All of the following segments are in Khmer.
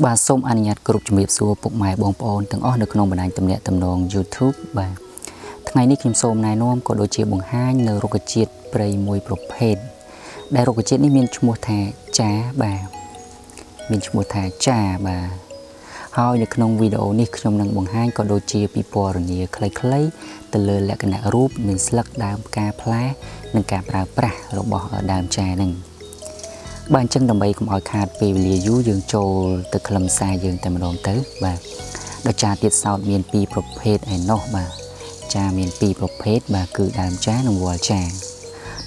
បាទសូមអនុញ្ញាតគ្រប់ជំរាបសួរពុកម៉ែបងប្អូនទាំងអស់នៅក្នុងបណ្ដាញទំនាក់ទំនង YouTube បាទថ្ងៃនេះខ្ញុំសូមណែនាំក៏ដូចជាបង្ហាញនៅរុក្ខជាតិព្រៃមួយប្រភេទដែលរុក្ខជាតិនេះមានឈ្មោះថាចាបាទមានឈ្មោះថាចាបាទហើយនៅក្នុងវីដេអូនេះខ្ញុំនឹងបង្ហាញក៏ដូចជាពិពណ៌នាខ្លីៗទៅលើលក្ខណៈរូបនិងស្លឹកដើមផ្កាផ្លែនិងការប្រើប្រាស់របស់ដើមចានឹងបាទអញ្ចឹងដើម្បីកុំឲ្យខាតពេលវេលាយូរយើងចូលទៅខ្លឹមសារយើងតែម្ដងទៅបាទដោយចាទៀតសោតមានពីរប្រភេទឯណោះបាទចាមានពីរប្រភេទបាទគឺដើមចានិងវល់ចា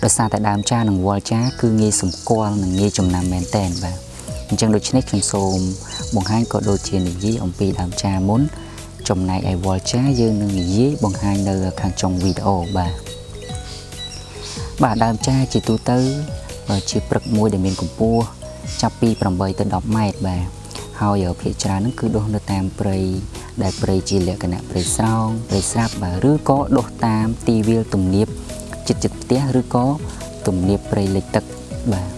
ដោយសារតែដើមចានិងវល់ចាគឺងាយសម្គាល់និងងាយចំណាំមែនតែនបាទអញ្ចឹងដូច្នេះខ្ញុំសូមបង្ហាញក៏ដូចជានិយាយអំពីដើមចាមុនចំណែកឯវល់ចាយើងនឹងនិយាយបង្ហាញនៅខាងចុងវីដេអូបាទបាទដើមចាជាទូទៅជាព្រឹកមួយដែលមានកម្ពស់ចាប់ពី8ទៅ10ម៉ែត្របាទហើយភាគច្រើនហ្នឹងគឺដុះនៅតាមព្រៃដែលព្រៃជាលក្ខណៈព្រៃស្រោងព្រៃស្រាប់បាទឬក៏ដុះតាមទីវាលទំនាបជិតៗផ្ទះឬក៏ទំនាបព្រៃលិចទឹកបាទ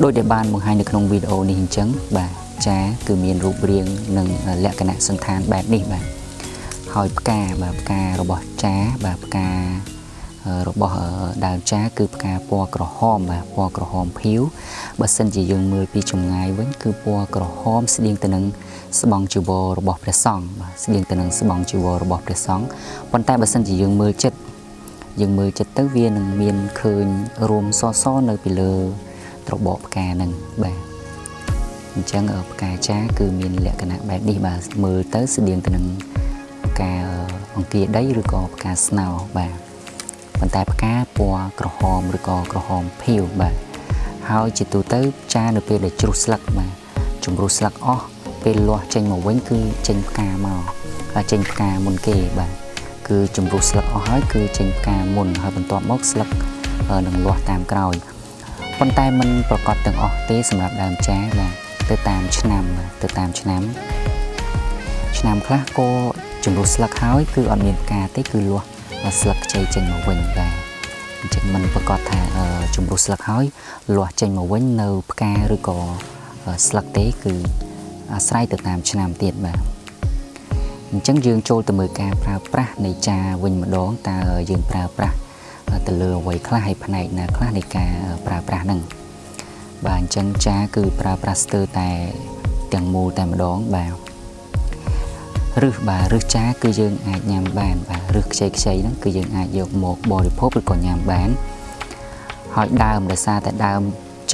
ដោយដែលបានបង្ហាញនៅក្នុងវីដេអូនេះអញ្ចឹងបាទចាគឺមានរូបរាងនិងលក្ខណៈសន្តានបែបនេះបាទហើយផ្កាបាទផ្ការបស់ចាបាទផ្ការបស់ដើមចាគឺផ្កាពណ៌ក្រហមបាទពណ៌ក្រហមភៀវបើសិនជាយើងមើលពីចម្ងាយវិញគឺពណ៌ក្រហមស្តៀងទៅនឹងស្បង់ជីវររបស់ព្រះសង្ឃបាទស្តៀងទៅនឹងស្បង់ជីវររបស់ព្រះសង្ឃប៉ុន្តែបើសិនជាយើងមើលចិត្តទៅវានឹងមានឃើញរួមសសនៅពីលើត្របកផ្កាហ្នឹងបាទអញ្ចឹងផ្កាចាគឺមានលក្ខណៈបែបនេះបាទមើលទៅស្តៀងទៅនឹងផ្កាអង្គាដីឬក៏ផ្កាស្នោបាទប៉ុន្តែផ្កាពណ៌ក្រហមឬក៏ក្រហមភៀវបាទហើយជាទូទៅចានៅពេលដែលជ្រុះស្លឹកបាទជំរុះស្លឹកអស់ពេលលាស់ចេញមកវិញគឺចេញផ្កាមកហើយចេញផ្កាមុនគេបាទគឺជំរុះស្លឹកអស់ហើយគឺចេញផ្កាមុនហើយបន្ទាប់មកស្លឹកនឹងលាស់តាមក្រោយប៉ុន្តែมันប្រកាសទាំងអស់ទេសម្រាប់ដើមចាបាទទៅតាមឆ្នាំបាទទៅតាមឆ្នាំឆ្នាំខ្លះក៏ជំរុះស្លឹកហើយគឺអត់មានផ្កាទេគឺលាស់ស្លឹកខ្ចីចេញមកវិញបាទអញ្ចឹងมันប្រកាសថាជំរុះស្លឹកហើយលាស់ចេញមកវិញនៅផ្កាឬក៏ស្លឹកទេគឺអាស្រ័យទៅតាមឆ្នាំទៀតបាទអញ្ចឹងយើងចូលទៅមើលការប្រើប្រាស់នៃចាវិញម្ដងតើយើងប្រើប្រាស់ទៅលើអ្វីខ្លះហើយផ្នែកណាខ្លះនៃការប្រើប្រាស់ហ្នឹងបាទអញ្ចឹងចាគឺប្រើប្រាស់ស្ទើរតែទាំងមូលតែម្ដងបាទរឹសបាទរឹសចាគឺយើងអាចញ៉ាំបានបាទរឹសខ្ចីហ្នឹងគឺយើងអាចយកមកបរិភោគឬក៏ញ៉ាំបានហើយដើមដោយសារតែដើម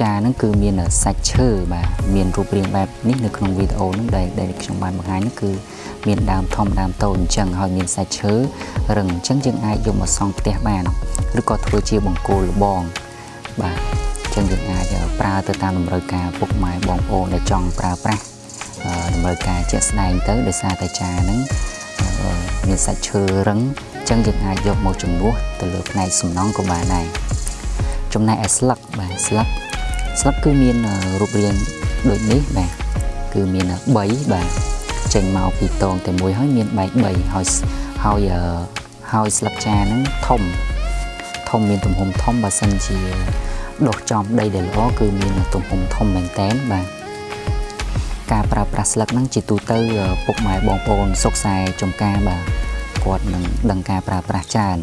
ចាហ្នឹងគឺមានសាច់ឈើបាទមានរូបរាងបែបនេះនៅក្នុងវីដេអូហ្នឹងដែលខ្ញុំបានបង្ហាញហ្នឹងគឺមានដើមធំដើមតូចអញ្ចឹងហើយមានសាច់ឈើរឹងអញ្ចឹងយើងអាចយកមកសង់ផ្ទះបានឬក៏ធ្វើជាបង្គោលលបងបាទអញ្ចឹងយើងអាចប្រើទៅតាមតម្រូវការពុកម៉ែបងប្អូនដែលចង់ប្រើប្រាស់តម្រូវការជាក់ស្ដែងទៅដោយសារតែចាហ្នឹងមានសាច់ឈើរឹងអញ្ចឹងយើងអាចយកមកជំនួសទៅលើផ្នែកសំណង់ក៏បានដែរចំណែកឯស្លឹកបាទស្លឹកគឺមានរូបរាងដូចនេះបាទគឺមាន3បាទចេញមកពីតងតែមួយហើយមានបែក3ហើយហើយស្លឹកចាហ្នឹងធំមានទំហំធំបើសិនជាដុះចំដីដែលល្អគឺមានទំហំធំមែនតែនបាទការប្រើប្រាស់ស្លឹកហ្នឹងជាទូទៅពុកម៉ែបងប្អូនសុកខ្សែចំការបាទគាត់នឹងដឹងការប្រើប្រាស់ច្រើន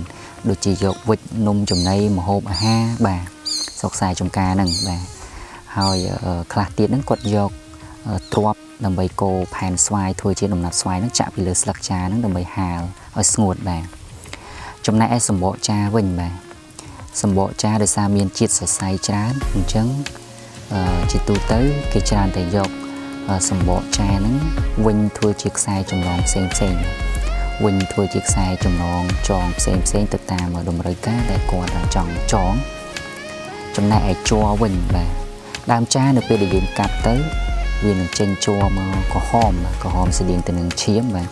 ដូចជាយកវិចនំចំណីម្ហូបអាហារបាទសុកខ្សែចំការហ្នឹងបាទហើយខ្លះទៀតហ្នឹងគាត់យកទ្រាប់ដើម្បីកូរផែនស្វាយធ្វើជាដំណាប់ស្វាយហ្នឹងចាក់ពីលើស្លឹកចាហ្នឹងដើម្បីហាលឲ្យស្ងួតបាទចំណែកឯសម្បកចាវិញបាទសម្បកចាដោយសារមានជាតិសរសៃច្រើនអញ្ចឹងជាទូទៅគេច្រើនតែយកសម្បកចាហ្នឹងវិញធ្វើជាខ្សែចំណងផ្សេងវិញធ្វើជាខ្សែចំណងចងផ្សេងទៅតាមតម្រូវការដែលគាត់ចង់ចងចំណែកឯជ័រវិញបាទដើមចានៅពេលដែលយើងកាត់ទៅវានឹងចេញជ័រមកក្រហមស្តៀងទៅនឹងឈាមបាទ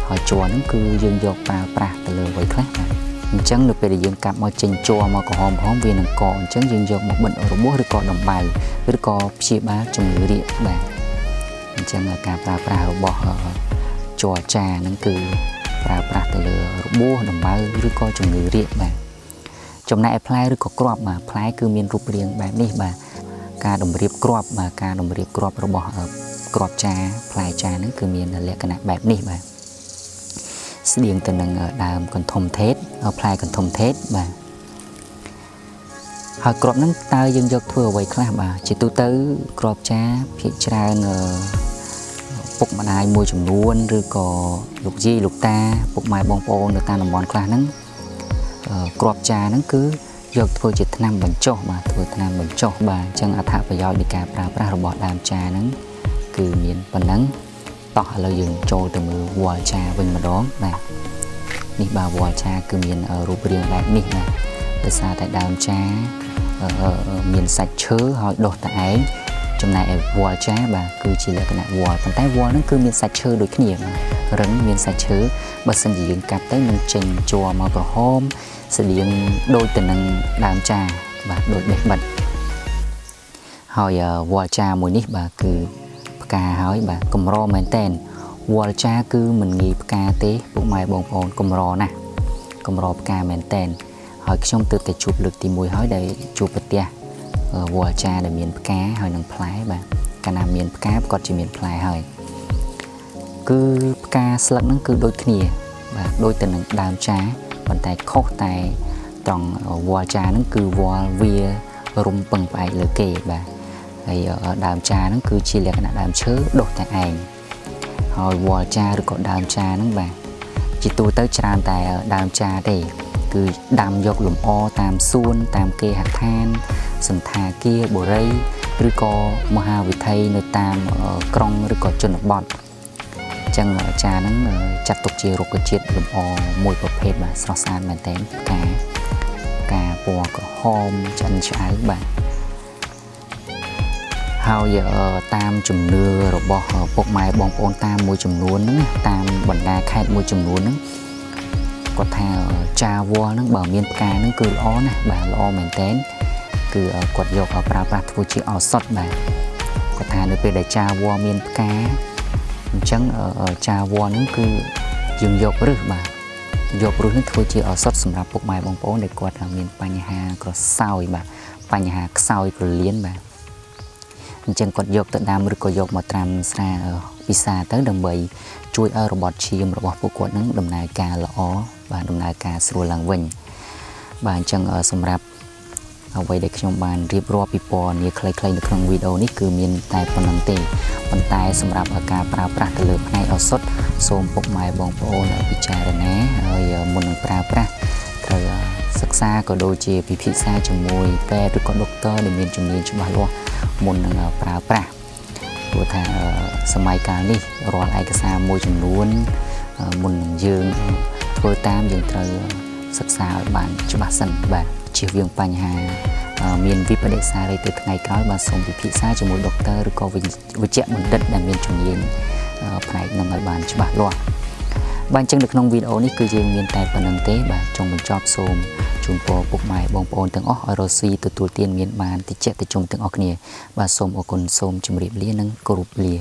ហើយជ័រហ្នឹងគឺយើងយកប្រើប្រាស់ទៅលើអ្វីខ្លះបាទអញ្ចឹងនៅពេលដែលយើងកាប់មកចេញជ័រមកក្រហមវានឹងកអញ្ចឹងយើងយកមកបិទរបួសឬក៏ដំបៅឬក៏ព្យាបាលជំងឺរាគបាទអញ្ចឹងការប្រើប្រាស់របស់ជ័រចាហ្នឹងគឺប្រើប្រាស់ទៅលើរបួសដំបៅឬក៏ជំងឺរាគបាទចំណែកឯផ្លែឬក៏គ្រាប់បាទផ្លែគឺមានរូបរាងបែបនេះបាទការតម្រៀបគ្រាប់បាទការតម្រៀបគ្រាប់របស់ គ្រាប់ចាផ្លែចាហ្នឹងគឺមានលក្ខណៈបែបនេះបាទស្តៀងទៅនឹងដើមកន្ធំថេតផ្លែកន្ធំថេតបាទហើយគ្រាប់ហ្នឹងតើយើងយកធ្វើអ្វីខ្លះបាទជាទូទៅគ្រាប់ចាភាគច្រើនពុកម្ដាយមួយចំនួនឬក៏លោកយាយលោកតាពុកម៉ែបងប្អូននៅតាមតំបន់ខ្លះហ្នឹងគ្រាប់ចាហ្នឹងគឺយកធ្វើជាថ្នាំបញ្ចុះបាទធ្វើថ្នាំបញ្ចុះបាទអញ្ចឹងអត្ថប្រយោជន៍នៃការប្រើប្រាស់របស់ដើមចាហ្នឹងគឺមានប៉ុណ្ណឹងតោះឥឡូវយើងចូលទៅមើលវល់ចាវិញម្ដងបាទនេះបាទវល់ចាគឺមានរូបរាងបែបនេះបាទដោយសារតែដើមចាមានសាច់ឈើហើយដុះតែឯងចំណែកឯវល់ចាបាទគឺជាលក្ខណៈវល់ប៉ុន្តែវល់ហ្នឹងគឺមានសាច់ឈើដូចគ្នាបាទរឹងមានសាច់ឈើបើសិនជាយើងកាត់ទៅនឹងចេញជ័រមកក្រហមស្តៀងដូចទៅនឹងដើមចាបាទដូចបេះបិទហើយវល់ចាមួយនេះបាទគឺផ្កាហើយបាទកម្រមែនតែនវល់ចាគឺមិនងាយផ្កាទេពុកម៉ែបងប្អូនកម្រណាស់កម្រផ្កាមែនតែនហើយខ្ញុំទើបតែជួបលើកទី1ហើយដែលជួបប្រទះវល់ចាដែលមានផ្កាហើយនឹងផ្លែបាទកាលណាមានផ្កាគាត់ជាមានផ្លែហើយគឺផ្កាស្លឹកហ្នឹងគឺដូចគ្នាបាទដូចទៅនឹងដើមចាប៉ុន្តែខុសតែត្រង់វល់ចាហ្នឹងគឺវល់វារុំពឹងផ្អែកលើគេបាទហើយដើមចាហ្នឹងគឺជាលក្ខណៈដើមឈើដុះតែឯងហើយវល់ចាឬក៏ដើមចាហ្នឹងបាទជាទូទៅច្រើនតែដើមចាទេគឺដាំយកលម្អតាមសួនតាមគេហដ្ឋានសន្តាគារបូរីឬក៏មហាវិថីនៅតាមក្រុងឬក៏ជនបទអញ្ចឹងចាហ្នឹងចាត់ទុកជារុក្ខជាតិលម្អមួយប្រភេទបាទស្រស់ស្អាតមែនទែនផ្កាផ្កាពណ៌ក្រហមឆ្អិនឆ្អៅបាទហើយតាមជំនឿរបស់ពុកម៉ែបងប្អូនតាមមួយចំនួនហ្នឹងតាមបណ្ដាខេត្តមួយចំនួនហ្នឹងគាត់ថាចាវល់ហ្នឹងបើមានផ្កាហ្នឹងគឺល្អណាស់បាទល្អមែនទែនគឺគាត់យកប្រើប្រាស់ធ្វើជាឱសថបាទគាត់ថានៅពេលដែលចាវល់មានផ្កាអញ្ចឹងចាវល់ហ្នឹងគឺយើងយកឫសបាទយកឫសហ្នឹងធ្វើជាឱសថសម្រាប់ពុកម៉ែបងប្អូនដែលគាត់មានបញ្ហាក្រសោយបាទបញ្ហាខ្សោយក្រលៀនបាទអញ្ចឹងគាត់យកទៅដាំឬក៏យកមកត្រាំស្រាពិសាទៅដើម្បីជួយឲ្យរបត់ឈាមរបស់ពួកគាត់នឹងដំណើរការល្អបាទដំណើរការស្រួលឡើងវិញបាទអញ្ចឹងសម្រាប់អ្វីដែលខ្ញុំបានរៀបរាប់ពីពណ៌នាខ្លីៗនៅក្នុងវីដេអូនេះគឺមានតែប៉ុណ្្នឹងទេប៉ុន្តែសម្រាប់ការប្រើប្រាស់ទៅលើផ្នែកឱសថសូមពុកម៉ែបងប្អូនពិចារណាហើយមុននឹងប្រើប្រាស់ត្រូវសិក្សាក៏ដូចជាពិភាក្សាជាមួយពេទ្យឬក៏ដុកទ័រដែលមានជំនាញច្បាស់លាស់មុននឹងប្រើប្រាស់ព្រោះថាសម័យកាលនេះរាល់ឯកសារមួយចំនួនមុននឹងយើងធ្វើតាមយើងត្រូវសិក្សាឲ្យបានច្បាស់សិនបាទជៀសវាងបញ្ហាមានវិបដិសារីទៅថ្ងៃក្រោយបាទសូមពិភាក្សាជាមួយដុកទ័រឬក៏វិជ្ជបណ្ឌិតដែលមានជំនាញផ្នែកនឹងឲ្យបានច្បាស់លាស់បាទអញ្ចឹងនៅក្នុងវីដេអូនេះគឺយើងមានតែប៉ុណ្្នឹងទេបាទចុងបញ្ចប់សូមជូនពរពុកម៉ែបងប្អូនទាំងអស់ឲ្យរកស៊ីទទួលទានមានបានតិចតិចជុំទាំងអស់គ្នាបាទសូមអរគុណសូមជម្រាបលានិងគោរពលា